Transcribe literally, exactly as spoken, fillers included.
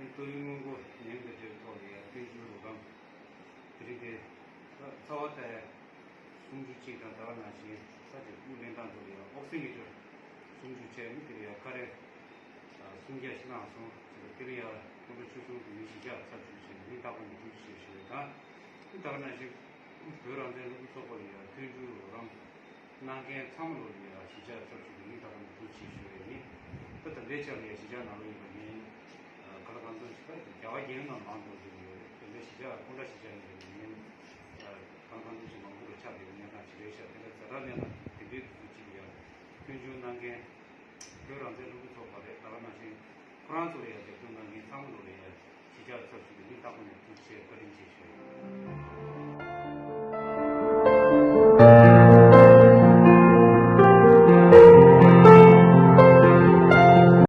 ཏོག་དབྱིབས་སྔོན་འགོག་ནད་ཡམས་དང་འབྲེལ་བའི་ཐོག་ལ་ཡང་བསྟན་འགྱུར་རོགས་རམ་དེ་རིང་དེ་ཚ་བ་ལྟ་ཡ་སུམ་ཅུ་གཅིག་དང་ད་ག་ནང་བཞིན་ས་དེ་དབུགས་ལེན་སྟངས་ཐོག་ལ་ཡང་ཨོག་སི་ཇན་མི་ཊར་སུམ་ཅུ་བྱས་ནས་དེ་ལ་ཡང་ཁ་རས་སུམ་བརྒྱ་ཞིག་གནང་སོང་། དེ་ལ་ཡང་སྐུ་ཕྲེང་ཆོས་སྐྱོང་དེ་ནི་གཞིས་ཆགས་ཚབ་ཞུས་བྱས་ནས་ནི་རྟག་པར་ནས་ཐུགས་རྗེ་ཆེ་ཞུ་བ་དང་། ད་ག་ནང་བཞིན་བོད་རང་བཙན་སློབ་ཕྲུག་ཚོགས་པ་ལ་ཡང་བསྟན་འགྱུར་རོགས་རམ། གནང་མཁན་ཚང་མ་ལོ་ལ་ཡང་གཞིས་ཆགས་ཚབ་ཞུས་ཏེ་སྙིང་ཐག་པ་ནས་ཐུགས་རྗེ་ཆེ་ཞུ་ཡས་ཡིན། ད་ད་ལྟའི་ཆར་ལ་ཡང་གཞིས་ཆགས་ནང་ལོགས་ཡིན་པ་ཡིན། ག་ལ་གང་འཚམ་ཞིག་ད་རྒྱ་གར་རྒྱལ་ཡོངས་ནང་མང་དུ་ཡོད། དེ་འདྲའི་གཞིས་ཆགས་སྐུ་འདྲ་གཞིས་ཆགས་ཡིན་པ་ཡིན། ག་ལ་གང་འཚམ་ཞིག་མང་པོ་ལ་ཆགས་པའི་གནས་སྟངས་ཇི་འདྲའི་ཤར་དེ་འདྲ་ཛ་དྲག་གནས་སྟངས་དེ་འདྲའི་དུས་ཚོད་ཅིག་ལ་ཡང་སྐྱོན་བརྗོད་གནང་མཁན་བོད་རང་བཙན་སློབ་ཕྲུག་ཚོགས་པ་རེད། ད་ག་ནང་བཞིན་ཁོ་རང་ཚོ་ལ་ཡང་རྒྱབ་སྐྱོར་གནང་མཁན་ཚང་མ་ལོ་ལ་ཡང་གཞིས་ཆགས་ཚབ་ཞུས་ཏེ་སྙིང་ཐག་པ་ནས་ཐུགས་རྗེ་ཆེ་བཀའ་དྲིན་ཆེ་ཞུ་ཡོད།